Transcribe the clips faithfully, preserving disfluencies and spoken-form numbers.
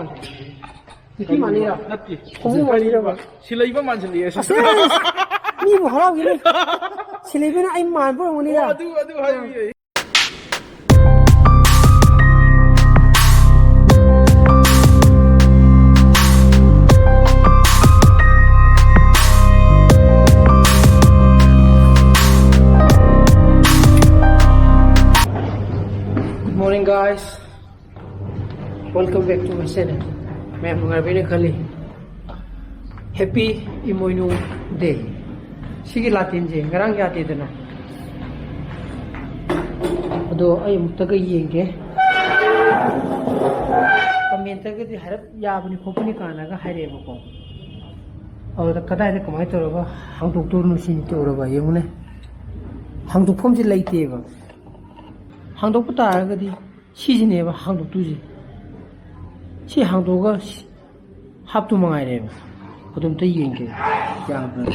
ꯅꯨꯄꯤ ꯃꯥꯜꯂꯤꯔꯣ? ꯅꯠꯇꯦ꯫ ꯈꯣꯡꯎꯞ ꯃꯥꯜꯂꯤꯔꯕ? ꯁꯤꯂꯩꯕ ꯃꯥꯟꯁꯤꯜꯂꯛꯑꯦ꯫ ꯑꯁ, ꯃꯤꯕꯨ ꯍꯔꯥꯎꯈꯤꯅꯤ꯫ ꯁꯤꯂꯩꯕꯅ ꯑꯩ ꯃꯥꯟꯕ ꯑꯣꯏꯔꯝꯒꯅꯤꯗ꯫ ꯑꯣ, ꯑꯗꯨ, ꯑꯗꯨ ꯍꯥꯏꯕꯤꯌꯦ꯫ Good morning, guys. Welcome back to my channel. ꯃꯌꯥꯝ ꯅꯨꯡꯉꯥꯏꯕꯤꯅ ꯈꯜꯂꯤ꯫ Happy ꯏꯃꯣꯏꯅꯨ Day꯫ ꯁꯤꯒꯤ ꯂꯥꯇꯦꯟꯁꯦ ꯉꯔꯥꯡ ꯌꯥꯗꯦꯗꯅ꯫ ꯑꯗꯣ ꯑꯩ ꯑꯃꯨꯛꯇꯒ ꯌꯦꯡꯒꯦ꯫ Commentꯇꯒꯗꯤ ꯍꯥꯏꯔꯞ ꯌꯥꯕꯅꯤ ꯈꯣꯠꯄꯅꯤ ꯀꯥꯏꯅꯒ ꯍꯥꯏꯔꯛꯑꯦꯕꯀꯣ꯫ ꯑꯗꯨꯗ ꯀꯗꯥꯏꯗ ꯀꯃꯥꯏꯅ ꯇꯧꯔꯒ ꯍꯥꯡꯗꯣꯛꯇꯣꯏꯅꯣ ꯁꯤꯅꯤ ꯇꯧꯔꯕ ꯌꯦꯡꯉꯨꯅꯦ꯫ ꯍꯥꯡꯗꯣꯛꯐꯝꯁꯦ ꯂꯩꯇꯦꯕ꯫ ꯍꯥꯡꯗꯣꯛꯄ ꯇꯥꯔꯒꯗꯤ ꯁꯤꯁꯤꯅꯦꯕ ꯍꯥꯡꯗꯣꯛꯇꯣꯏꯁꯦ꯫ ꯁꯤ ꯍꯥꯡꯗꯣꯛꯑꯒ ꯁꯤ ꯍꯥꯞꯇꯨ ꯃꯉꯥꯏꯔꯦꯕ꯫ ꯑꯗꯨꯝꯇ ꯌꯦꯡꯒꯦ꯫ ꯌꯥꯕ꯭ꯔꯥ?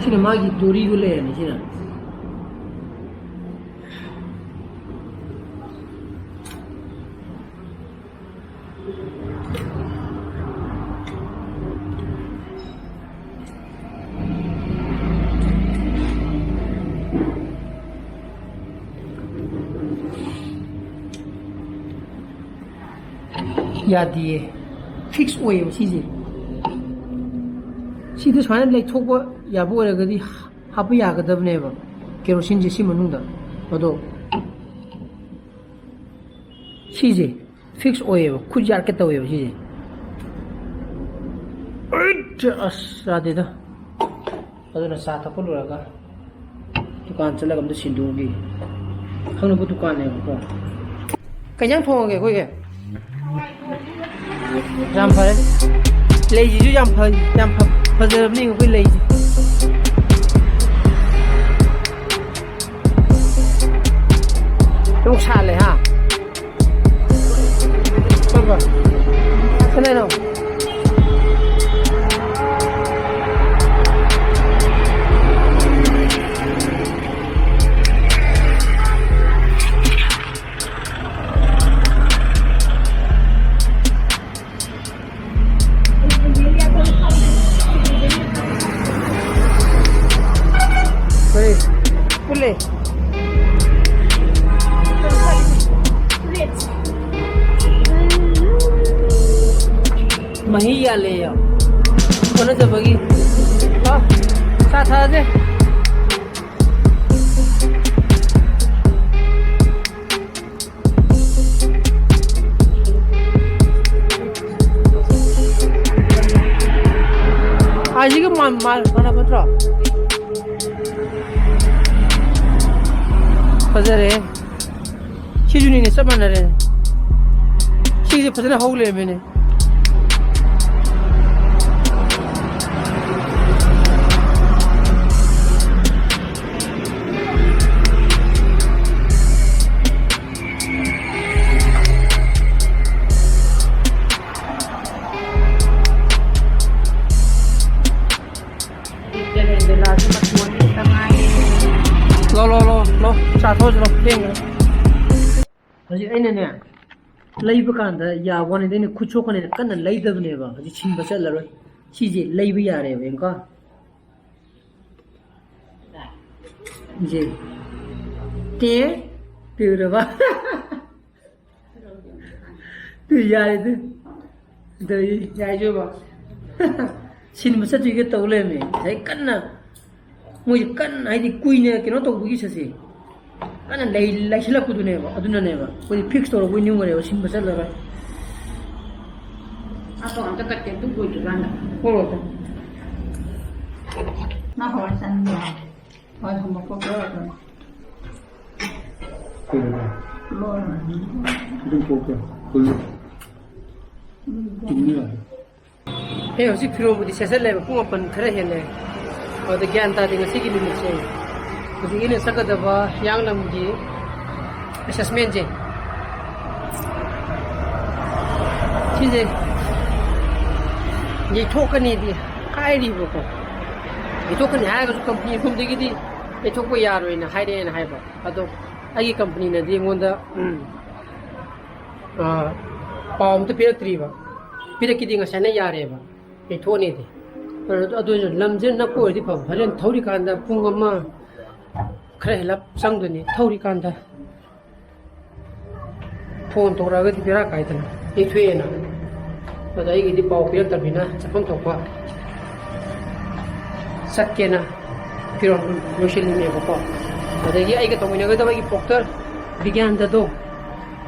ꯁꯤꯅ ꯃꯥꯒꯤ ꯗꯣꯔꯤꯗꯣ ꯂꯩꯔꯅꯤ ꯁꯤꯅ꯫ ꯌꯥꯗꯤꯌꯦ꯫ Fix ꯑꯣꯏꯌꯦꯕ ꯁꯤꯁꯦ꯫ ꯁꯤꯗ ꯁꯨꯃꯥꯏꯅ ꯂꯩꯊꯣꯛꯄ ꯌꯥꯕ ꯑꯣꯏꯔꯒꯗꯤ ꯍꯥꯞꯄ ꯌꯥꯒꯗꯕꯅꯦꯕ ꯀꯦꯔꯣꯁꯤꯟꯁꯦ ꯁꯤ ꯃꯅꯨꯡꯗ꯫ ꯑꯗꯣ ꯁꯤꯁꯦ fix ꯑꯣꯏꯌꯦꯕ, ꯈꯨꯠ ꯌꯥꯠꯀꯦ ꯇꯧꯋꯦꯕ ꯁꯤꯁꯦ꯫ ꯑꯩꯠ! ꯑꯁ, ꯌꯥꯗꯦꯗ꯫ ꯑꯗꯨꯅ ꯆꯥ ꯊꯛꯄ ꯂꯣꯏꯔꯒ ꯗꯨꯀꯥꯟ ꯆꯠꯂꯒ ꯑꯝꯇ ꯁꯤꯟꯗꯣꯛꯎꯒꯦ꯫ ꯈꯪꯅꯕ ꯗꯨꯀꯥꯟꯅꯦꯕꯀꯣ꯫ ꯀꯩ ꯏꯟꯖꯥꯡ ꯊꯣꯡꯉꯒꯦ ꯑꯩꯈꯣꯏꯒꯤ? ꯌꯥꯝ ꯐꯔꯦ꯫ ꯂꯩꯁꯤꯁꯨ ꯌꯥꯝ ꯐ-, ꯌꯥꯝ ꯐ-, ꯐꯖꯔꯕꯅꯤ ꯑꯩꯈꯣꯏ ꯂꯩꯁꯦ꯫ ꯑꯃꯨꯛ ꯁꯥꯠꯂꯦ, ꯍꯥ? ꯀꯔꯝꯕ? ꯀꯅꯥꯅꯣ? ꯃꯍꯤ ꯌꯥꯜꯂꯦꯌꯣ꯫ ꯀꯣꯟꯅꯗꯕꯒꯤ꯫ ꯂꯥꯎ, ꯆꯥ ꯊꯛꯑꯁꯦ꯫ ꯑꯁꯤꯒ ꯃꯥ-, ꯃꯥ-, ꯃꯥꯟꯅꯕ ꯅꯠꯇ꯭ꯔꯣ? ꯐꯖꯔꯦ꯫ ꯁꯤꯁꯨꯅꯤꯅꯦ, ꯆꯞ ꯃꯥꯟꯅꯔꯦ꯫ ꯁꯤꯁꯦ ꯐꯖꯅ ꯍꯧ ꯂꯩꯔꯝꯃꯦꯅꯦ꯫ ꯂꯣ, ꯂꯣ, ꯂꯣ, ꯂꯣ꯫ ꯆꯥ ꯊꯣꯛꯑꯁꯤ ꯂꯣ, ꯊꯦꯡꯉꯦ꯫ ꯍꯧꯖꯤꯛ ꯑꯩꯅꯅꯦ, ꯂꯩꯕ ꯀꯥꯟꯗ ꯌꯥꯕ ꯋꯥꯅꯤꯗ, ꯑꯩꯅ ꯈꯨꯠ ꯁꯣꯛꯀꯅꯤꯅ ꯀꯟꯅ ꯂꯩꯗꯕꯅꯦꯕ꯫ ꯍꯧꯖꯤꯛ ꯁꯤꯟꯕ ꯆꯠꯂꯔꯣꯏ꯫ ꯁꯤꯁꯦ ꯂꯩꯕ ꯌꯥꯔꯦꯕ, ꯌꯦꯡꯉꯨꯀꯣ꯫ ꯁꯤꯁꯦ꯫ ꯇꯦ, ꯄꯤꯔꯕ? ꯇꯨ ꯌꯥꯔꯦ ꯇꯨ꯫ ꯑꯗꯨ ꯌꯥꯏꯁꯨꯕ꯫ ꯁꯤꯟꯕ ꯆꯠꯇꯣꯏꯒ ꯇꯧ ꯂꯩꯔꯝꯃꯦ꯫ ꯉꯁꯥꯏ ꯀꯟꯅ, ꯃꯣꯏꯁꯦ ꯀꯟꯅ, ꯍꯥꯏꯗꯤ, ꯀꯨꯏꯅ ꯀꯩꯅꯣ ꯇꯧꯕꯒꯤ ꯁꯠꯁꯦ꯫ ꯀꯟꯅ ꯂꯩ-, ꯂꯩꯁꯤꯜꯂꯛꯄꯗꯨꯅꯦꯕ, ꯑꯗꯨꯅꯅꯦꯕ꯫ ꯑꯩꯈꯣꯏꯗꯤ fix ꯇꯧꯔꯛꯄꯩ ꯅꯤꯡꯉꯨꯔꯦꯕ, ꯁꯤꯟꯕ ꯆꯠꯂꯔꯣꯏ꯫ ꯑꯇꯣ ꯑꯝꯇ ꯀꯠꯀꯦ, ꯑꯗꯨ ꯂꯣꯏꯗ꯭ꯔꯤꯀꯥꯟꯗ꯫ ꯍꯣꯏ, ꯍꯣꯏ꯫ ꯅꯪ ꯍꯋꯥꯏ ꯆꯥꯅꯤꯡꯕ꯭ꯔꯣ? ꯍꯣꯏ, ꯊꯝꯃꯣ, ꯀꯣꯛ ꯇꯧꯔꯛꯀꯅꯤ꯫ ꯀꯩꯅꯣ? ꯂꯣꯏꯔꯦ꯫ ꯑꯗꯨꯝ ꯀꯣꯛ ꯇꯧꯔꯣ꯫ ꯐꯨꯜ꯫ ꯎꯝ꯫ ꯆꯨꯝꯃꯤ ꯌꯥꯔꯦ꯫ ꯑꯩ ꯍꯧꯖꯤꯛ ꯐꯤꯔꯣꯜꯕꯨꯗꯤ ꯁꯦꯠꯆꯜꯂꯦꯕ, ꯄꯨꯡ ꯃꯥꯄꯟ ꯈꯔ ꯍꯦꯜꯂꯦ꯫ ꯑꯗꯨꯗ ꯒ꯭ꯌꯥꯟ ꯇꯥꯗꯦ ꯉꯁꯤꯒꯤ ꯅꯨꯃꯤꯠꯁꯦ꯫ ꯍꯧꯖꯤꯛ ꯑꯩꯅ ꯆꯠꯀꯗꯕ ꯍꯤꯌꯥꯡꯂꯝꯒꯤ assessment ꯁꯦ, ꯁꯤꯁꯦ ꯌꯩꯊꯣꯛꯀꯅꯤꯗꯤ ꯍꯥꯏꯔꯤꯕꯀꯣ꯫ ꯌꯩꯊꯣꯛꯀꯅꯤ ꯍꯥꯏꯔꯒꯁꯨ company ꯔꯣꯝꯗꯒꯤꯗꯤ ꯌꯩꯊꯣꯛꯄ ꯌꯥꯔꯣꯏꯅ ꯍꯥꯏꯔꯛꯑꯦꯅ ꯍꯥꯏꯕ꯫ ꯑꯗꯣ ꯑꯩꯒꯤ company ꯅꯗꯤ ꯑꯩꯉꯣꯟꯗ, ꯎꯝ, ꯑ, ꯄꯥꯎ ꯑꯝꯇ ꯄꯤꯔꯛꯇ꯭ꯔꯤꯕ꯫ ꯄꯤꯔꯛꯈꯤꯗꯤ ꯉꯁꯥꯏꯅ ꯌꯥꯔꯦꯕ, ꯌꯩꯊꯣꯛꯑꯅꯤꯗꯤ꯫ ꯑꯗꯨ, ꯑꯗꯨ ꯑꯣꯏꯔꯁꯨ ꯂꯝꯁꯦ ꯅꯛꯄ ꯑꯣꯏꯔꯗꯤ ꯐꯕ꯫ ꯍꯣꯔꯦꯟ ꯊꯧꯔꯤꯀꯥꯟꯗ ꯄꯨꯡ ꯑꯃ ꯈꯔ ꯍꯦꯜꯂꯞ ꯆꯪꯗꯣꯏꯅꯤ꯫ ꯊꯧꯔꯤꯀꯥꯟꯗ phone ꯇꯧꯔꯛꯑꯒꯗꯤ ꯕꯦꯔꯥ ꯀꯥꯏꯗꯅ꯫ ꯌꯩꯊꯣꯛꯑꯦꯅ꯫ ꯑꯗꯣ ꯑꯩꯒꯤꯗꯤ ꯄꯥꯎ ꯄꯤꯔꯛꯇꯕꯅꯤꯅ ꯆꯠꯐꯝ ꯊꯣꯛꯄ ꯆꯠꯀꯦꯅ ꯐꯤꯔꯣꯜ ꯂꯣꯏꯁꯤꯜꯂꯤꯅꯦꯕꯀꯣ꯫ ꯑꯗꯒꯤ ꯑꯩꯒ ꯇꯧꯃꯤꯟꯅꯒꯗꯕ ꯑꯩꯒꯤ ꯄꯣꯛꯇꯔ ꯕꯤꯒ꯭ꯌꯥꯟꯗꯗꯣ,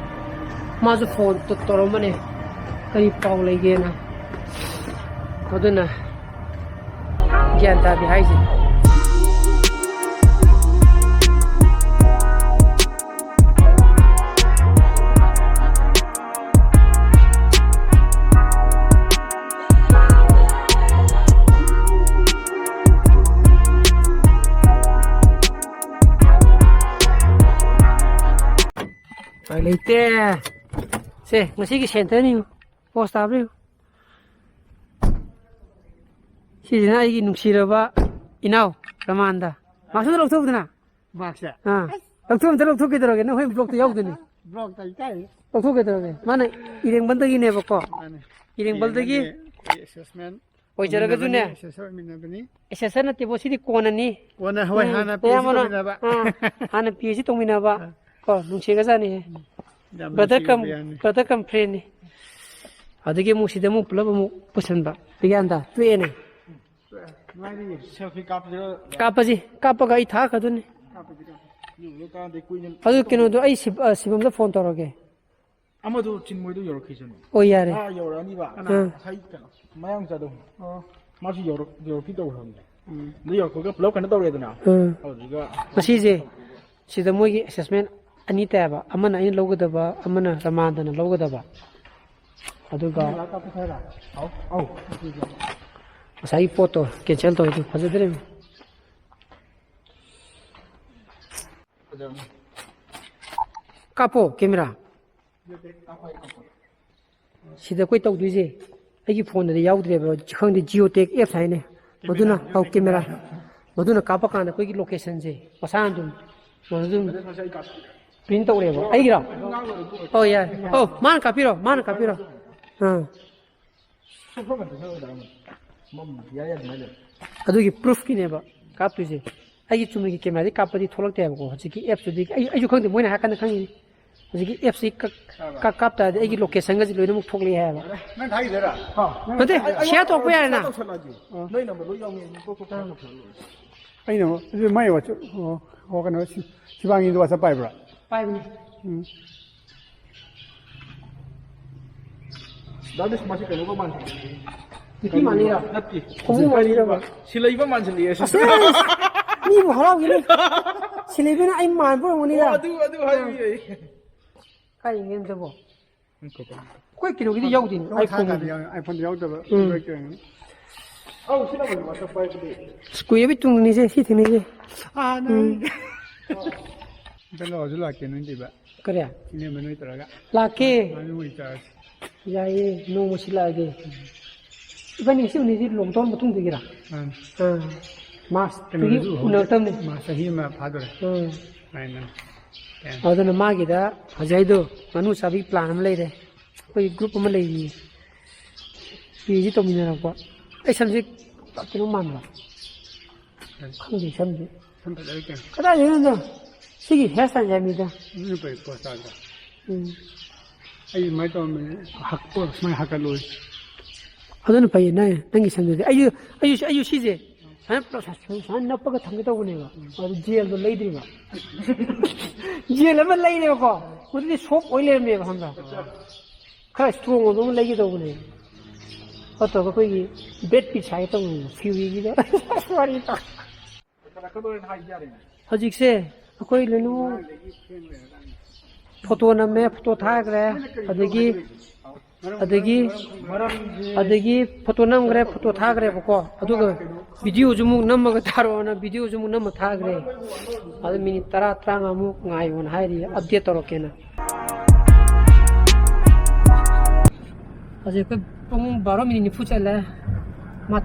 ꯃꯥꯁꯨ ꯐꯣꯟ ꯇꯧꯔꯝꯕꯅꯦ, ꯀꯔꯤ ꯄꯥꯎ ꯂꯩꯒꯦꯅ꯫ ꯑꯗꯨꯅ ꯒ꯭ꯌꯥꯟ ꯇꯥꯗꯦ ꯍꯥꯏꯁꯦ꯫ ꯎꯄꯥꯏ ꯂꯩꯇꯦ꯫ ꯁꯦ, ꯉꯁꯤꯒꯤ ꯁꯦꯟꯇꯔꯅꯤ꯫ ꯄꯣꯁ ꯇꯥꯕ꯭ꯔꯥ ꯌꯦꯡꯉꯨ꯫ ꯁꯤꯁꯤꯅ ꯑꯩꯒꯤ ꯅꯨꯡꯁꯤꯔꯕ ꯏꯅꯥꯎ ꯔꯃꯥꯟꯗ꯫ ꯃꯥꯁꯨ ꯂꯧꯊꯣꯛꯎꯗꯅ꯫ ꯃꯥꯛꯁꯦ? ꯑꯥ꯫ ꯂꯧꯊꯣꯛ, ꯑꯝꯇ ꯂꯧꯊꯣꯛꯀꯦ ꯇꯧꯔꯒꯦ, ꯅꯈꯣꯏ ꯕ꯭ꯂꯣꯛꯇ ꯌꯥꯎꯗꯣꯏꯅꯤ꯫ ꯕ꯭ꯂꯣꯛꯇ ꯏꯀꯥꯏ꯫ ꯂꯧꯊꯣꯛꯀꯦ ꯇꯧꯔꯒꯦ꯫ ꯃꯥꯅ ꯏꯔꯦꯡꯕꯝꯗꯒꯤꯅꯦꯕꯀꯣ꯫ ꯃꯥꯅꯦ꯫ ꯏꯔꯦꯡꯕꯝꯗꯒꯤ ꯏꯔꯦꯡꯕꯝꯒꯤ ꯑꯦꯁꯦꯁꯃꯦꯟ ꯑꯣꯏꯖꯔꯒꯁꯨꯅꯦ꯫ ꯑꯣꯏꯃꯤꯟꯅꯕꯅꯤ, ꯑꯦꯁꯦꯁꯔ ꯑꯣꯏꯃꯤꯟꯅꯕꯅꯤ꯫ ꯑꯦꯁꯦꯁꯔ ꯅꯠꯇꯦꯕꯣ, ꯁꯤꯗꯤ ꯀꯣꯟꯅꯅꯤ꯫ ꯀꯣꯟꯅ, ꯍꯣꯏ, ꯎꯝ, ꯍꯥꯟꯅ ꯄꯤ ꯑꯩꯆ ꯗꯤ ꯑꯌꯥꯝꯕꯅ, ꯇꯧꯃꯤꯟꯅꯕ꯫ ꯑꯥ, ꯍꯥꯟꯅ ꯄꯤ ꯑꯩꯆ ꯗꯤ ꯇꯧꯃꯤꯟꯅꯕ꯫ ꯑꯥ꯫ ꯀꯣ, ꯅꯨꯡꯁꯤꯒꯖꯥꯠꯅꯤꯍꯦ꯫ ꯌꯥꯝ ꯕ꯭ꯔꯗꯔ ꯀꯝ, ꯅꯨꯡꯁꯤꯕ ꯌꯥꯅꯤ꯫ ꯕ꯭ꯔꯗꯔ ꯀꯝ ꯐ꯭ꯔꯦꯟꯅꯤ꯫ ꯑꯗꯒꯤ ꯑꯃꯨꯛ ꯁꯤꯗ ꯑꯃꯨꯛ ꯄꯨꯂꯞ ꯑꯃꯨꯛ ꯄꯨꯁꯟꯕ꯫ ꯕꯤꯒ꯭ꯌꯥꯟꯗ, ꯇꯣꯛꯑꯦꯅꯦ꯫ ꯅꯨꯡꯉꯥꯏꯔꯤꯌꯦ꯫ ꯁꯦꯜꯐꯤ ꯀꯥꯞꯄꯁꯤꯔꯣ? ꯀꯥꯞꯄꯁꯤ, ꯀꯥꯞꯄꯒ ꯑꯩ ꯊꯥꯔꯛꯀꯗꯣꯏꯅꯤ꯫ ꯀꯥꯞꯄꯁꯤ, ꯀꯥꯞꯄꯁꯤ꯫ ꯌꯦꯡꯉꯨꯔꯀꯥꯟꯗꯗꯤ ꯀꯨꯏꯅ ꯑꯗꯨ ꯀꯩꯅꯣꯗꯣ ꯑꯩ ꯁꯤꯕ-, ꯑ, ꯁꯤꯕꯝꯗ ꯐꯣꯟ ꯇꯧꯔꯒꯦ꯫ ꯑꯃꯗꯣ ꯆꯤꯟꯃꯣꯏꯗꯣ ꯌꯧꯔꯛꯈꯤꯁꯅꯨ꯫ ꯑꯣ, ꯌꯥꯔꯦ꯫ ꯑꯥ, ꯌꯧꯔꯛꯑꯅꯤꯕ꯫ ꯀꯅꯥ? ꯑꯥ꯫ ꯉꯁꯥꯏ ꯀꯩꯅꯣ, ꯃꯌꯥꯡ ꯃꯆꯥꯗꯣ꯫ ꯑꯣ꯫ ꯃꯥꯁꯨ ꯌꯧꯔꯛ-, ꯌꯧꯔꯛꯈꯤ ꯇꯧꯈ꯭ꯔꯕꯅꯦ꯫ ꯎꯝ꯫ ꯑꯗꯨ ꯌꯧꯔꯛꯄꯒ ꯄꯨꯂꯞ ꯀꯩꯅꯣ ꯇꯧꯔꯦꯗꯅ꯫ ꯎꯝ꯫ ꯑꯗꯨꯗꯨꯒ ꯉꯁꯤꯁꯦ ꯁꯤꯗ ꯃꯣꯏꯒꯤ ꯑꯦꯁꯦꯁꯃꯦꯟ ꯑꯅꯤ ꯇꯥꯏꯌꯦꯕ꯫ ꯑꯃꯅ ꯑꯩꯅ ꯂꯧꯒꯗꯕ, ꯑꯃꯅ ꯔꯃꯥꯟꯗꯅ ꯂꯧꯒꯗꯕ꯫ ꯑꯗꯨꯒ ꯀꯥꯞꯄ ꯍꯥꯏꯔ? ꯑꯧ, ꯑꯧ꯫ ꯉꯁꯥꯏꯒꯤ ꯄꯣꯠꯇꯣ ꯀꯦꯟꯁꯦꯜ ꯇꯧꯔꯦ꯫ ꯑꯗꯨ ꯐꯖꯗ꯭ꯔꯦ꯫ ꯐꯖꯕꯅꯦ꯫ ꯀꯥꯞꯄꯣ ꯀꯦꯃꯦꯔꯥ꯫ ꯁꯤꯗ ꯑꯩꯈꯣꯏ ꯇꯧꯗꯣꯏꯁꯦ, ꯑꯩꯒꯤ ꯐꯣꯟꯗꯗꯤ ꯌꯥꯎꯗ꯭ꯔꯦꯕ, ꯈꯪꯗꯦ, ꯖꯤꯑꯣꯇꯦꯛ ꯑꯦꯞꯁ ꯍꯥꯏꯅꯦ꯫ ꯃꯗꯨꯅ, ꯑꯧ, ꯀꯦꯃꯦꯔꯥ꯫ ꯃꯗꯨꯅ ꯀꯥꯞꯄ ꯀꯥꯟꯗ ꯑꯩꯈꯣꯏꯒꯤ ꯂꯣꯀꯦꯁꯟꯁꯦ ꯃꯁꯥꯅ ꯑꯗꯨꯝ, ꯃꯗꯨ ꯑꯗꯨꯝ ꯄ꯭ꯔꯤꯟ ꯇꯧꯔꯦꯕ꯫ ꯑꯩꯒꯤꯔꯣ? ꯑꯣ, ꯌꯥꯔꯦ꯫ ꯑꯣ, ꯃꯥꯅ ꯀꯥꯞꯄꯤꯔꯣ, ꯃꯥꯅ ꯀꯥꯞꯄꯤꯔꯣ꯫ ꯑꯥ꯫ ꯑꯗꯨꯒꯤ ꯄ꯭ꯔꯨꯐꯀꯤꯅꯦꯕ ꯀꯥꯞꯇꯣꯏꯁꯦ꯫ ꯑꯩꯒꯤ ꯆꯨꯝꯅꯒꯤ ꯀꯦꯃꯦꯔꯥꯗꯤ ꯀꯥꯞꯄꯗꯤ ꯊꯣꯛꯂꯛꯇꯦꯕꯀꯣ, ꯍꯧꯖꯤꯛꯀꯤ ꯑꯦꯞꯁꯇꯨꯗꯤ꯫ ꯑꯩ, ꯑꯩꯁꯨ ꯈꯪꯗꯦ, ꯃꯣꯏꯅ ꯍꯥꯏꯔꯀꯥꯟꯗ ꯈꯪꯉꯤꯅꯤ꯫ ꯍꯧꯖꯤꯛꯀꯤ ꯑꯦꯞꯁꯤ ꯀꯛ ꯀꯛ ꯀꯥꯞ ꯇꯥꯔꯗꯤ ꯑꯩꯒꯤ ꯂꯣꯀꯦꯁꯟꯒꯁꯤ ꯂꯣꯏꯅꯃꯛ ꯊꯣꯛꯂꯛꯑꯦ ꯍꯥꯏꯕ꯫ ꯅꯪ ꯊꯥꯒꯤꯗꯣꯏꯔꯥ? ꯅꯠꯇꯦ, ꯑꯩ ꯁꯤꯌꯥꯔ ꯇꯧꯔꯛꯄ ꯌꯥꯔꯦꯅ꯫ ꯇꯧꯁꯜꯂꯛꯑꯒꯦ꯫ ꯑꯥ꯫ ꯅꯣꯏ ꯅꯝꯕꯔ ꯂꯣꯏ ꯌꯥꯎꯅꯤ꯫ ꯀꯣꯛ ꯀꯣꯛ ꯇꯧꯁꯜꯂꯛꯑꯣ꯫ ꯑꯩꯅ ꯑꯃꯨꯛ, ꯑꯗꯨ ꯃꯥꯏ WhatsApp, ꯑꯣ, ꯑꯣ, ꯀꯩꯅꯣ, ꯁꯤ-, ꯁꯤꯕꯥꯡꯒꯤꯗꯣ WhatsApp ꯄꯥꯏꯕ꯭ꯔꯥ? ꯄꯥꯏꯕꯅꯤ꯫ ꯎꯝ꯫ ꯗꯥ ꯕꯤꯁ, ꯃꯁꯤ ꯀꯩꯅꯣꯒ ꯃꯥꯟꯁꯤꯜꯂꯛꯑꯦ꯫ ꯅꯨꯄꯤ ꯃꯥꯜꯂꯤꯔꯣ? ꯅꯠꯇꯦ꯫ ꯈꯣꯡꯎꯞ ꯃꯥꯜꯂꯤꯔꯕ? ꯁꯤꯂꯩꯕ ꯃꯥꯟꯁꯤꯜꯂꯛꯑꯦ, ꯁꯤ꯫ ꯑꯁ! ꯃꯤꯕꯨ ꯍꯔꯥꯎꯈꯤꯅꯤ꯫ ꯁꯤꯂꯩꯕꯅ ꯑꯩ ꯃꯥꯟꯕ ꯑꯣꯏꯔꯝꯒꯅꯤꯗ꯫ ꯑꯣ, ꯑꯗꯨ, ꯑꯗꯨ ꯍꯥꯏꯕꯤꯌꯨ ꯑꯩ꯫ ꯀꯥꯏ ꯌꯦꯡꯒꯦ ꯑꯝꯇꯕꯨ? ꯑꯩꯈꯣꯏ ꯀꯩꯅꯣꯒꯤꯗꯤ ꯌꯥꯎꯗꯦꯅꯦ, ꯂꯧ iPhone ꯊꯥ ꯀꯥꯟꯗ ꯒꯤꯗꯤ꯫ ꯌꯥꯎ-, iPhone ꯗ ꯌꯥꯎꯗꯕ ꯎꯝ꯫ ꯂꯣꯏ ꯀꯩꯅꯣ꯫ ꯑꯧ, ꯁꯤ ꯂꯧꯕꯅꯤ, WhatsApp ꯄꯥꯏꯕꯗꯤ꯫ ꯑꯁ, ꯀꯨꯏꯔꯕꯩ ꯇꯨꯡꯗꯅꯤꯁꯦ, ꯁꯤ ꯊꯦꯡꯅꯩꯁꯦ꯫ ꯑꯥ, ꯅꯪ꯫ ꯎꯝ꯫ ꯑꯝꯇ ꯂꯥꯛꯑꯣꯁꯨ ꯂꯥꯛꯀꯦ, ꯅꯣꯏ ꯂꯩꯕ꯫ ꯀꯔꯤ? ꯏꯅꯦꯝꯕ ꯅꯣꯏ ꯇꯧꯔꯒ꯫ ꯂꯥꯛꯀꯦ꯫ ꯉꯥꯅꯨ ꯑꯣꯏ ꯆꯥꯔꯁꯤ꯫ ꯌꯥꯏꯌꯦ, ꯅꯣꯡꯃ ꯁꯤꯜꯂꯛꯑꯒꯦ꯫ ꯏꯕꯥꯅꯤ ꯉꯁꯤ ꯎꯅꯩꯁꯤ ꯂꯨꯍꯣꯡ ꯇꯧꯔ ꯃꯇꯨꯡꯗꯒꯤꯔꯥ? ꯑꯥ꯫ ꯑꯥ, March ꯇꯒꯤ ꯀꯩꯅꯣꯗꯁꯨ ꯍꯧꯖꯤꯛ ꯎꯅꯔꯛꯇꯕꯅꯤ꯫ March ꯆꯍꯤ ꯑꯃ ꯐꯥꯗꯣꯔꯦ꯫ ꯑꯥ꯫ ꯍꯥꯏꯅ꯫ ꯑꯗꯨꯅ ꯃꯥꯒꯤꯗ ꯍꯧꯖꯤꯛ ꯍꯥꯏꯗꯣ ꯉꯥꯅꯨ ꯆꯥꯕꯒꯤ plan ꯑꯃ ꯂꯩꯔꯦ꯫ ꯑꯩꯈꯣꯏ group ꯑꯃ ꯂꯩꯔꯤꯌꯦ꯫ ꯄꯤ ꯑꯩꯆ ꯗꯤ ꯇꯧꯃꯤꯟꯅꯔꯛꯄ꯫ ꯑꯩ ꯁꯝꯁꯦ ꯀꯩꯅꯣ ꯃꯥꯟꯕ꯭ꯔꯥ? ꯈꯪꯗꯦ ꯁꯝꯁꯦ꯫ ꯁꯝ ꯐꯖꯔꯦ ꯀꯩꯅꯣ꯫ ꯀꯗꯥꯏꯗꯩꯅꯣꯗ? ꯁꯤꯒꯤ hair style ꯌꯥꯃꯤꯗ꯫ ꯑꯗꯨꯅ ꯐꯩ, ꯄꯣꯁ ꯇꯥꯗ꯭ꯔꯥ? ꯎꯝ꯫ ꯑꯩ ꯑꯗꯨꯃꯥꯏꯅ ꯇꯧꯔꯝꯕꯅꯦ꯫ ꯍꯛꯄ ꯁꯨꯃꯥꯏꯅ ꯍꯥꯀꯠꯂꯣꯏ꯫ ꯑꯗꯨꯅ ꯐꯩꯌꯦ, ꯅꯪ, ꯅꯪꯒꯤ ꯁꯝꯗꯨꯗꯤ꯫ ꯑꯩꯁꯨ, ꯑꯩꯁꯨ, ꯑꯩꯁꯨ ꯁꯤꯁꯦ ꯁꯨꯃꯥꯏꯅ ꯄꯨꯂꯞ ꯁꯨꯃꯥꯏꯅ ꯅꯞꯄꯒ ꯊꯝꯒꯦ ꯇꯧꯕꯅꯦꯕ꯫ ꯑꯗꯨ gel ꯗꯣ ꯂꯩꯗ꯭ꯔꯤꯕ꯫ Gel ꯑꯃ ꯂꯩꯔꯦꯕꯀꯣ꯫ ꯃꯗꯨꯗꯤ soft ꯑꯣꯏ ꯂꯩꯔꯝꯃꯦꯕ, ꯈꯪꯕ꯭ꯔꯥ? ꯈꯔ strong ꯑꯣꯏꯕ ꯑꯃ ꯂꯩꯒꯦ ꯇꯧꯕꯅꯦ꯫ ꯅꯠꯇ꯭ꯔꯒ ꯑꯩꯈꯣꯏꯒꯤ Brad Pitt ꯁꯥꯒꯦ ꯇꯧꯕꯅꯦ, Fury ꯒꯤꯗ꯫ ꯋꯥꯔꯤ ꯇꯧ꯫ ꯍꯧꯖꯤꯛꯁꯦ ꯑꯩꯈꯣꯏ ꯂꯣꯏꯅꯃꯛ photo ꯅꯝꯃꯦ, photo ꯊꯥꯈ꯭ꯔꯦ, ꯑꯗꯒꯤ, ꯑꯗꯒꯤ, ꯑꯗꯒꯤ photo ꯅꯝꯈ꯭ꯔꯦ, photo ꯊꯥꯈ꯭ꯔꯦꯕꯀꯣ, ꯑꯗꯨꯒ video ꯁꯨ ꯑꯃꯨꯛ ꯅꯝꯃꯒ ꯊꯥꯔꯛꯑꯣꯅ video ꯁꯨ ꯑꯃꯨꯛ ꯅꯝꯃ ꯊꯥꯈ꯭ꯔꯦ꯫ ꯑꯗꯨ minute ꯇꯔꯥ, ꯇꯔꯥꯃꯉꯥꯃꯨꯛ ꯉꯥꯏꯌꯣꯅ ꯍꯥꯏꯔꯤ, update ꯇꯧꯔꯛꯀꯦꯅ꯫ ꯍꯧꯖꯤꯛ ꯑꯩꯈꯣꯏ ꯄꯨꯡ ꯕꯥꯔꯣ minute ꯅꯤꯐꯨ ꯆꯠꯂꯦ꯫ ꯃꯥ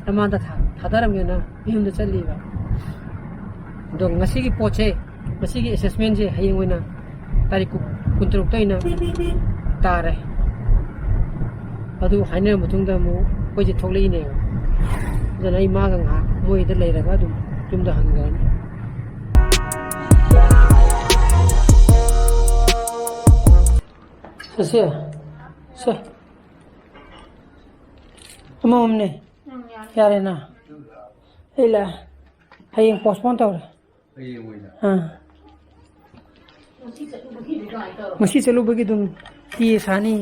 ꯔꯃꯥꯟꯗ ꯊꯥ-, ꯊꯥꯗꯔꯝꯒꯦꯅ ꯌꯨꯝꯗ ꯆꯠꯂꯤꯕ꯫ ꯑꯗꯣ ꯉꯁꯤꯒꯤ ꯄꯣꯠꯁꯦ, ꯉꯁꯤꯒꯤ assessment ꯁꯦ ꯍꯌꯦꯡ ꯑꯣꯏꯅ ꯇꯥꯔꯤꯛ ꯀꯨꯟ-, ꯀꯨꯟꯇꯔꯨꯛꯇ ꯑꯣꯏꯅ ꯇꯥꯔꯦ꯫ ꯑꯗꯨ ꯍꯥꯏꯅꯔ ꯃꯇꯨꯡꯗ ꯑꯃꯨꯛ ꯑꯩꯈꯣꯏꯁꯦ ꯊꯣꯛꯂꯛꯏꯅꯦꯕ꯫ ꯑꯗꯨꯅ ꯑꯩ ꯃꯥꯒ ꯉꯥꯏꯍꯥꯛ ꯃꯣꯏꯗ ꯂꯩꯔꯒ ꯑꯗꯨꯝ ꯌꯨꯝꯗ ꯍꯟꯈ꯭ꯔꯅꯤ꯫ ꯆꯠꯁꯦ꯫ ꯁꯦ꯫ ꯑꯃꯃꯝꯅꯦ꯫ ꯎꯝ, ꯌꯥꯔꯦ꯫ ꯌꯥꯔꯦꯅ꯫ ꯑꯩ ꯂꯥꯛꯑꯦ꯫ ꯍꯌꯦꯡ postpone ꯇꯧꯔꯦ꯫ ꯍꯌꯦꯡ ꯑꯣꯏꯅ꯫ ꯑꯥ꯫ ꯉꯁꯤ ꯆꯠꯂꯨꯕꯒꯤ ꯑꯗꯨꯝ ꯇꯤ ꯁꯥꯅꯤ꯫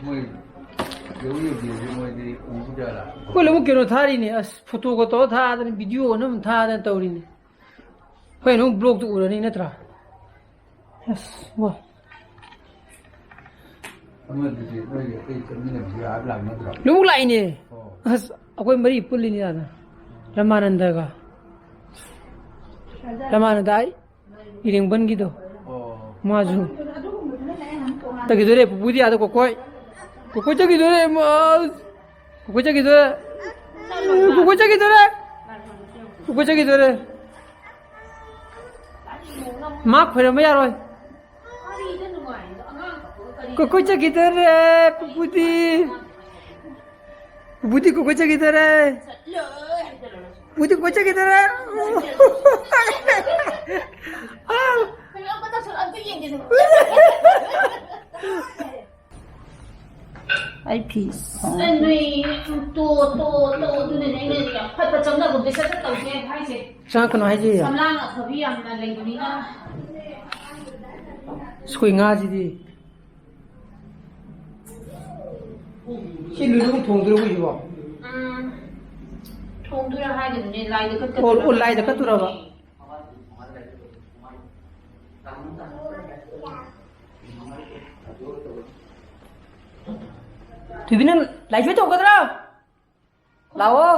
ꯃꯣꯏ ꯌꯧ ꯌꯧꯗ꯭ꯔꯤꯕꯁꯦ ꯃꯣꯏꯗꯤ ꯎꯕ ꯖꯥꯠꯂꯥ? ꯑꯩꯈꯣꯏ ꯂꯧꯕꯨꯛ ꯀꯩꯅꯣ ꯊꯥꯔꯤꯅꯦ꯫ ꯑꯁ, photoꯒ ꯇꯧꯔ ꯊꯥꯗꯅ, videoꯒ ꯅꯝ ꯊꯥꯗꯅ ꯇꯧꯔꯤꯅꯦ꯫ ꯍꯣꯏ, ꯅꯪ vlogꯇ ꯎꯔꯅꯤ ꯅꯠꯇ꯭ꯔꯥ? ꯑꯁ, ꯋꯥ꯫ ꯑꯃꯗꯨꯗꯤ ꯅꯣꯏꯒꯤ ꯑꯇꯩ ꯆꯠꯃꯤꯟꯅꯕꯗꯤ ꯑꯥ ꯂꯥꯛꯅꯗ꯭ꯔꯣ? ꯂꯧꯕꯨꯛ ꯂꯥꯛꯏꯅꯦ꯫ ꯑꯣ꯫ ꯑꯁ, ꯑꯩꯈꯣꯏ ꯃꯔꯤ ꯄꯨꯜꯂꯤꯅꯤ ꯑꯥꯗ꯫ ꯔꯃꯥꯅꯟꯗꯒ꯫ ꯔꯃꯥꯅꯟꯗ ꯑꯩ ꯏꯔꯦꯡꯕꯟꯒꯤꯗꯣ꯫ ꯑꯣ꯫ ꯃꯥꯁꯨ꯫ ꯆꯠꯈꯤꯗꯣꯔꯦ, ꯄꯨꯄꯨꯗꯤ ꯑꯥꯗ ꯀꯣꯀꯣꯏ꯫ ꯀꯣꯀꯣꯏ ꯆꯠꯈꯤꯗꯣꯔꯦ, ꯃꯥ-, ꯀꯣꯀꯣꯏ ꯆꯠꯈꯤꯗꯣꯔꯦ꯫ ꯀꯣꯀꯣꯏ ꯆꯠꯈꯤꯗꯣꯔꯦ꯫ ꯀꯣꯀꯣꯏ ꯆꯠꯈꯤꯗꯣꯔꯦ꯫ ꯃꯥ ꯈꯣꯏꯔꯝꯕ ꯌꯥꯔꯣꯏ꯫ ꯀꯣꯀꯣꯏ ꯆꯠꯈꯤꯗꯣꯔꯦ, ꯄꯨꯄꯨꯗꯤ꯫ ꯄꯨꯄꯨꯗꯤ ꯀꯣꯀꯣꯏ ꯆꯠꯈꯤꯗꯣꯔꯦ꯫ ꯄꯨꯄꯨꯗꯤ ꯀꯣꯀꯣꯏ ꯆꯠꯈꯤꯗꯣꯔꯦ꯫ ꯑꯩ ꯐꯤ ꯁꯥ-, ꯑꯁ, ꯅꯣꯏ ꯇꯣ, ꯇꯣ, ꯇꯣ, ꯑꯗꯨꯅꯅꯦ ꯑꯩꯅ ꯌꯥꯝ ꯐꯠ ꯐꯠ ꯆꯪꯅꯒꯨꯝꯁꯦ, ꯁꯠ ꯁꯠ ꯇꯧꯁꯦ ꯍꯥꯏꯁꯦ꯫ ꯆꯪꯉꯛꯀꯅꯨ ꯍꯥꯏꯁꯦ꯫ ꯁꯝꯂꯥꯡ ꯑꯐꯕꯤ ꯌꯥꯝꯅ ꯂꯩꯕꯅꯤꯅ꯫ ꯑꯁ, ꯑꯩꯈꯣꯏ ꯉꯥꯁꯤꯗꯤ꯫ ꯁꯤ ꯂꯣꯏꯅꯃꯛ ꯊꯣꯡꯗꯣꯏꯔꯣ ꯑꯩꯈꯣꯏꯁꯤꯕꯣ? ꯎꯝ꯫ ꯊꯣꯡꯗꯣꯏꯔꯥ ꯍꯥꯏꯗꯨꯅꯦ, ꯂꯥꯏꯗ ꯀꯠꯀꯗꯣꯏꯔꯥ? ꯑꯣ, ꯑꯣ, ꯂꯥꯏꯗ ꯀꯠꯇꯣꯔꯕ? ꯊꯣꯏꯕꯤ, ꯅꯪ ꯂꯥꯏꯁꯣꯏ ꯇꯧꯒꯗ꯭ꯔꯣ? ꯂꯥꯛꯑꯣ꯫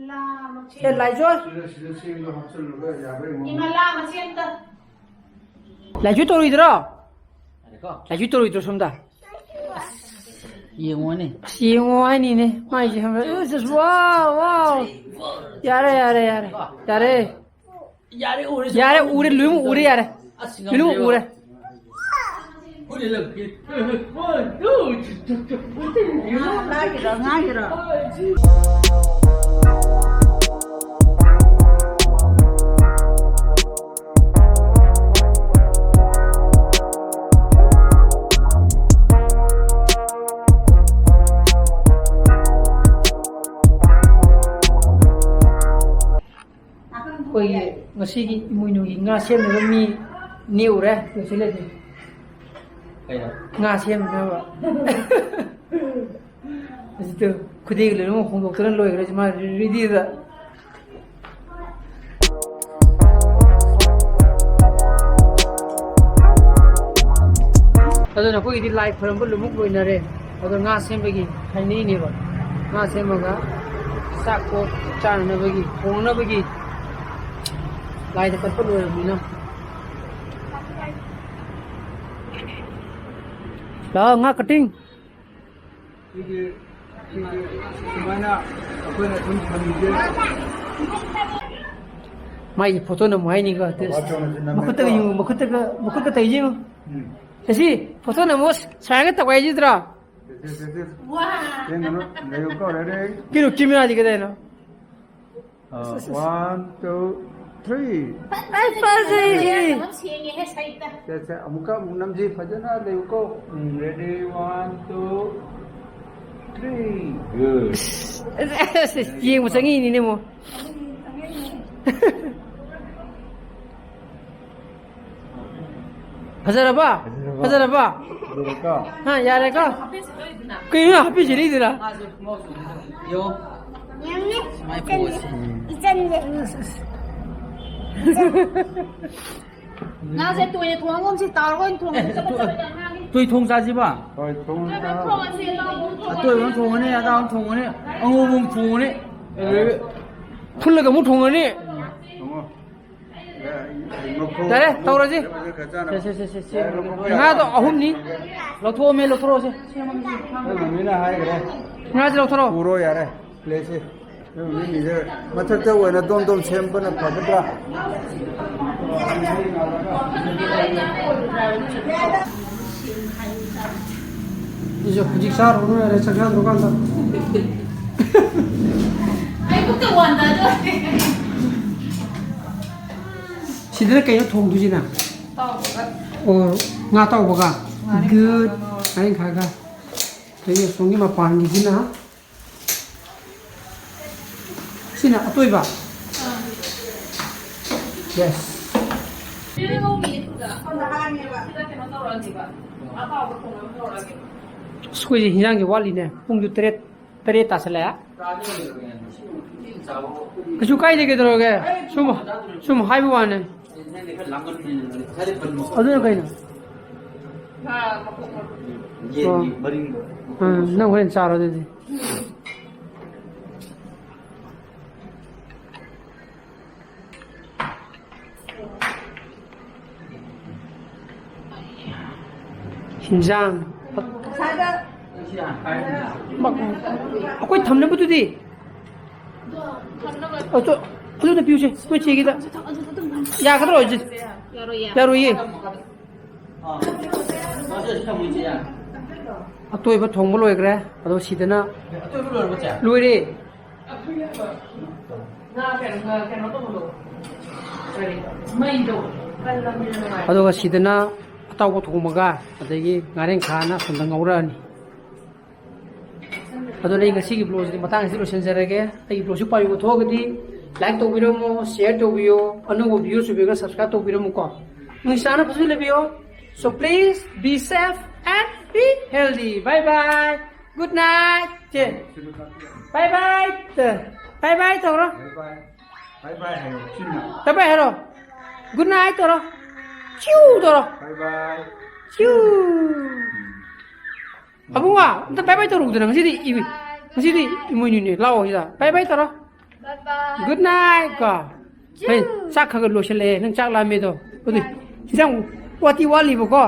ꯂꯥ ꯃꯆꯦ꯫ ꯑꯦ, ꯂꯥꯏꯁꯣꯏ꯫ ꯁꯤꯗ, ꯁꯤꯗ ꯆꯦꯡꯗꯣ ꯍꯥꯞꯆꯤꯜꯂꯒ ꯌꯥꯕ꯭ꯔꯥ ꯌꯦꯡꯉꯣ꯫ ꯏꯃꯥ, ꯂꯥ ꯃꯆꯦ ꯑꯝꯇ꯫ ꯂꯥꯏꯁꯣꯏ ꯇꯧꯔꯣꯏꯗ꯭ꯔꯣ? ꯂꯥꯏꯁꯣꯏ ꯇꯧꯔꯣꯏꯗ꯭ꯔꯣ ꯁꯣꯝꯗ? ꯌꯦꯡꯉꯣꯅꯦ꯫ ꯑꯁ, ꯌꯦꯡꯉꯣ ꯍꯥꯏꯅꯤꯅꯦ꯫ ꯃꯥꯏꯁꯦ ꯈꯪꯕ꯭ꯔꯥ? ꯑꯁ, ꯑꯁ, ꯋꯥꯎ, ꯋꯥꯎ꯫ ꯌꯥꯔꯦ, ꯌꯥꯔꯦ, ꯌꯥꯔꯦ꯫ ꯌꯥꯔꯦ꯫ ꯌꯥꯔꯦ, ꯎꯔꯦ, ꯁꯦ꯫ ꯌꯥꯔꯦ, ꯎꯔꯦ, ꯂꯣꯏꯅꯃꯛ ꯎꯔꯦ, ꯌꯥꯔꯦ꯫ ꯑꯁ, ꯂꯣꯏꯅꯃꯛ ꯉꯝꯗ꯭ꯔꯦꯕ꯫ ꯎꯔꯦ꯫ ꯎꯔꯦ, ꯂꯣꯏ꯫ ꯉꯥꯒꯤꯔꯣ, ꯉꯥꯒꯤꯔꯣ? ꯉꯁꯤꯒꯤ ꯏꯃꯣꯏꯅꯨꯒꯤ ꯉꯥ ꯁꯦꯝꯅꯕ ꯃꯤ ꯅꯦꯛꯎꯔꯦ꯫ ꯂꯣꯏꯁꯤꯜꯂꯁꯤ꯫ ꯀꯩꯅꯣ? ꯉꯥ ꯁꯦꯝꯅꯕ꯫ ꯍꯧꯖꯤꯛꯇ ꯈꯨꯗꯩꯒ ꯂꯣꯏꯅꯃꯛ ꯍꯣꯡꯗꯣꯛꯇꯅ ꯂꯣꯏꯈ꯭ꯔꯦ꯫ ꯃꯥ ꯔꯦꯗꯤꯗ꯫ ꯑꯗꯨꯅ ꯑꯩꯈꯣꯏꯒꯤꯗꯤ ꯂꯥꯏ ꯈꯣꯏꯔꯝꯕ ꯂꯣꯏꯅꯃꯛ ꯂꯣꯏꯅꯔꯦ꯫ ꯑꯗꯣ ꯉꯥ ꯁꯦꯝꯕꯒꯤ ꯍꯥꯏꯅꯩꯅꯦꯕ꯫ ꯉꯥ ꯁꯦꯝꯃꯒ ꯆꯥꯛ ꯀꯣꯛ ꯆꯥꯅꯅꯕꯒꯤ, ꯊꯣꯡꯅꯕꯒꯤ ꯂꯥꯏꯗ ꯀꯠꯄ ꯂꯣꯏꯔꯕꯅꯤꯅ꯫ ꯂꯥꯛꯑꯣ, ꯉꯥ cutting꯫ ꯁꯤꯒꯤ, ꯁꯤꯒꯤ ꯁꯨꯃꯥꯏꯅ ꯑꯩꯈꯣꯏꯅ ꯁꯨꯝ ꯊꯝꯃꯤꯁꯦ꯫ ꯃꯥꯏꯁꯦ ꯐꯣꯇꯣ ꯅꯝꯃꯨ ꯍꯥꯏꯅꯤꯀꯣ꯫ ꯕꯕꯥ ꯆꯧꯅꯁꯨ ꯅꯝꯃꯦꯀꯣ꯫ ꯃꯈꯨꯠꯇꯒ ꯌꯦꯡꯉꯨ, ꯃꯈꯨꯠꯇꯒ, ꯃꯈꯨꯠꯀ ꯇꯧꯔꯤꯁꯦ ꯌꯦꯡꯉꯨ꯫ ꯎꯝ꯫ ꯑꯁꯤ ꯐꯣꯇꯣ ꯅꯝꯃꯨ, ꯁꯨꯃꯥꯏꯅ ꯇꯧ ꯍꯥꯏꯁꯤꯗ꯭ꯔꯣ? ꯁꯦ, ꯁꯦ, ꯁꯦ, ꯁꯦ꯫ ꯋꯥ꯫ ꯌꯦꯡꯒꯅꯨ, ꯂꯩꯌꯨꯀꯣ, ready? ꯀꯩꯅꯣ, camera ꯗꯤ ꯀꯗꯥꯏꯅꯣ? ꯑ, ꯑꯁ, ꯑꯁ, ꯑꯁ꯫ One, two, three꯫ ꯑꯩ ꯐꯖꯩꯌꯦ꯫ ꯌꯥꯝ ꯁꯦꯡꯉꯦꯍꯦ, ꯁꯥꯏꯠꯇ꯫ ꯁꯦ, ꯁꯦ, ꯑꯃꯨꯛꯀ ꯑꯃꯨꯛ ꯅꯝꯁꯤ, ꯐꯖꯅ ꯂꯩꯌꯨꯀꯣ꯫ ꯎꯝ, ready, one, two, three꯫ Good꯫ ꯑꯁ, ꯑꯁ, ꯑꯁ, ꯌꯦꯡꯕ ꯆꯪꯉꯤꯅꯤꯅꯦ ꯑꯃꯨꯛ꯫ ꯐꯖꯔꯕ? ꯐꯖꯔꯕ? ꯐꯖꯔꯕ? ꯐꯖꯔꯦꯀꯣ? ꯍꯥ, ꯌꯥꯔꯦꯀꯣ? ꯀꯩꯅꯣ ꯍꯥꯞꯄꯤꯁꯤꯔꯤꯗꯨꯅ? ꯌꯣ꯫ ꯁꯨꯃꯥꯏ ꯄꯣꯁ꯫ ꯏꯆꯟꯁꯦ꯫ ꯉꯥꯁꯦ ꯇꯣꯏꯅ ꯊꯣꯡꯉꯒꯨꯝꯁꯤ, ꯇꯥꯎꯔꯒ ꯑꯣꯏꯅ ꯊꯣꯡꯉꯒꯨꯝꯁꯤ꯫ ꯇꯣꯏ ꯊꯣꯡ ꯆꯥꯁꯤꯕ? ꯍꯣꯏ, ꯊꯣꯡ ꯆꯥ-, ꯊꯣꯡꯉꯁꯤ, ꯂꯥꯎ, ꯊꯣꯡꯉꯁꯤ꯫ ꯑꯇꯣꯏꯕ ꯑꯃ ꯊꯣꯡꯉꯅꯤ, ꯑꯗꯥ ꯑꯃ ꯊꯣꯡꯉꯅꯤ, ꯑꯉꯧꯕ ꯑꯃ ꯊꯣꯡꯉꯅꯤ꯫ ꯐꯨꯜꯂꯒ ꯑꯃꯨꯛ ꯊꯣꯡꯉꯅꯤ꯫ ꯊꯣꯡꯉꯣ꯫ ꯌꯥꯔꯦ, ꯇꯧꯔꯁꯤ꯫ ꯁꯦ, ꯁꯦ, ꯁꯦ, ꯁꯦ, ꯁꯦ꯫ ꯉꯥꯗꯣ ꯑꯍꯨꯝꯅꯤ꯫ ꯂꯧꯊꯣꯛꯑꯝꯃꯦ, ꯂꯧꯊꯣꯔꯛꯑꯣꯁꯦ꯫ ꯅꯣꯏ ꯃꯃꯤꯅ ꯍꯥꯏꯈ꯭ꯔꯦ꯫ ꯉꯥꯁꯦ ꯂꯧꯊꯣꯔꯛꯑꯣ꯫ ꯄꯨꯔꯣ ꯌꯥꯔꯦ, ꯄ꯭ꯂꯦꯠꯁꯦ꯫ ꯅꯣꯏ ꯃꯃꯤ ꯃꯤꯁꯦ ꯃꯊꯛꯇ ꯑꯣꯏꯅ ꯗꯣꯝ ꯗꯣꯝ ꯁꯦꯝꯕꯅ ꯐꯒꯗ꯭ꯔꯥ? ꯑꯩꯁꯨ ꯍꯧꯖꯤꯛ ꯆꯥꯔꯨꯔꯣ ꯌꯥꯔꯦ, ꯆꯥꯛ ꯆꯥꯗ꯭ꯔꯀꯥꯟꯗ꯫ ꯑꯩ ꯄꯨꯛꯇ ꯋꯥꯟꯗꯗꯣꯔꯦ꯫ ꯁꯤꯗꯅ ꯀꯩꯅꯣ ꯊꯣꯡꯗꯣꯏꯁꯤꯅ? ꯇꯥꯎꯕꯒ꯫ ꯑꯣ, ꯉꯥ ꯇꯥꯎꯕꯒ? ꯉꯥꯔꯤꯡꯈꯥꯒ ꯒꯨꯗ꯫ ꯉꯧꯔꯒ꯫ ꯉꯥꯔꯤꯡꯈꯥꯒ꯫ ꯑꯗꯒꯤ ꯑꯁꯣꯝꯒꯤ ꯃꯄꯥꯟꯒꯤꯁꯤꯅ? ꯁꯤꯅ ꯑꯇꯣꯏꯕ? ꯑꯥ꯫ Yes. ꯁꯤꯗ ꯀꯩꯅꯣ ꯇꯧꯔꯛꯑꯅꯤꯕ, ꯑꯇꯥꯎꯕ ꯊꯣꯡꯅꯕ ꯇꯧꯔꯛꯑꯒꯦ꯫ ꯑꯁ, ꯑꯩꯈꯣꯏꯁꯦ ꯍꯤꯟꯖꯥꯡꯁꯦ ꯋꯥꯠꯂꯤꯅꯦ꯫ ꯄꯨꯡꯁꯨ ꯇꯔꯦꯠ, ꯇꯔꯦꯠ ꯇꯥꯁꯜꯂꯛꯑꯦ꯫ ꯀꯩꯁꯨ ꯀꯥꯏꯗꯦ, ꯀꯩꯗꯧꯔꯒꯦ? ꯁꯨꯝ, ꯁꯨꯝ ꯍꯥꯏꯕ ꯋꯥꯅꯦ꯫ ꯑꯗꯨꯅ ꯀꯩꯅꯣ? ꯑꯣ꯫ ꯎꯝ, ꯅꯪ ꯍꯣꯔꯦꯟ ꯆꯥꯔꯣ ꯑꯗꯨꯗꯤ꯫ ꯍꯤꯟꯖꯥꯡ꯫ ꯑꯩꯈꯣꯏ ꯊꯝꯅꯕꯗꯨꯗꯤ꯫ ꯑꯗꯨ, ꯑꯗꯨꯗ ꯄꯤꯌꯨꯁꯦ, ꯅꯣꯏ ꯆꯦꯒꯤꯗ꯫ ꯌꯥꯒꯗ꯭ꯔꯣ ꯍꯧꯖꯤꯛ? ꯌꯥꯔꯣꯏꯌꯦ꯫ ꯌꯥꯔꯣꯏꯌꯦ꯫ ꯑꯇꯣꯏꯕ ꯊꯣꯡꯕ ꯂꯣꯏꯈ꯭ꯔꯦ꯫ ꯑꯗꯣ ꯁꯤꯗꯅ ꯂꯣꯏꯔꯦ꯫ ꯑꯗꯨꯒ ꯁꯤꯗꯅ ꯑꯇꯥꯎꯕ ꯊꯣꯡꯕꯒ ꯑꯗꯒꯤ ꯉꯥꯔꯦꯟꯈꯥꯅ ꯁꯣꯝꯗ ꯉꯧꯔꯛꯑꯅꯤ꯫ ꯑꯗꯨꯅ ꯑꯩ ꯉꯁꯤꯒꯤ ꯕ꯭ꯂꯣꯒꯁꯤꯗꯤ ꯃꯇꯥꯡ ꯑꯁꯤꯗ ꯂꯣꯏꯁꯤꯟꯖꯔꯒꯦ꯫ ꯑꯩꯒꯤ ꯕ꯭ꯂꯣꯒꯁꯤ ꯄꯥꯝꯕꯤꯕ ꯊꯣꯛꯑꯒꯗꯤ ꯂꯥꯏꯛ ꯇꯧꯕꯤꯔꯝꯃꯣ, ꯁꯤꯌꯔ ꯇꯧꯕꯤꯌꯣ, ꯑꯅꯧꯕ ꯚ꯭ꯌꯨꯁ ꯑꯣꯏꯕꯤꯔꯒ ꯁꯕꯁꯀ꯭ꯔꯥꯏꯕ ꯇꯧꯕꯤꯔꯝꯃꯨꯀꯣ꯫ ꯅꯨꯡꯁꯤ ꯆꯥꯟꯅ ꯐꯖꯅ ꯂꯩꯕꯤꯌꯣ꯫ So please be safe and be healthy. Bye bye. Good night. ꯆꯦ꯫ Bye bye. Bye bye ꯇꯧꯔꯣ꯫ Bye bye. Bye bye ꯍꯥꯏꯌꯣ꯫ ꯆꯤꯟꯅ꯫ Bye bye ꯍꯥꯏꯔꯣ꯫ Good night ꯇꯧꯔꯣ꯫ ꯆꯤꯎ ꯇꯧꯔꯣ꯫ Bye bye. ꯆꯤꯎ꯫ ꯑꯕꯨꯡꯉꯣ, ꯑꯝꯇ bye bye ꯇꯧꯔꯨꯗꯅ꯫ ꯉꯁꯤꯗꯤ ꯏ-, ꯉꯁꯤꯗꯤ ꯏꯃꯣꯏꯅꯨꯅꯦ꯫ ꯂꯥꯛꯑꯣ ꯁꯤꯗ꯫ Bye bye ꯇꯧꯔꯣ꯫ Good night ꯀꯣ꯫ ꯍꯩ, ꯆꯥꯛ ꯈꯔ ꯈꯔ ꯂꯣꯏꯁꯤꯜꯂꯛꯑꯦ꯫ ꯅꯪ ꯆꯥꯛ ꯂꯥꯝꯃꯦꯗꯣ꯫ ꯑꯗꯨ ꯏꯟꯁꯥꯡ ꯋꯥꯇꯤ ꯋꯥꯠꯂꯤꯕꯀꯣ꯫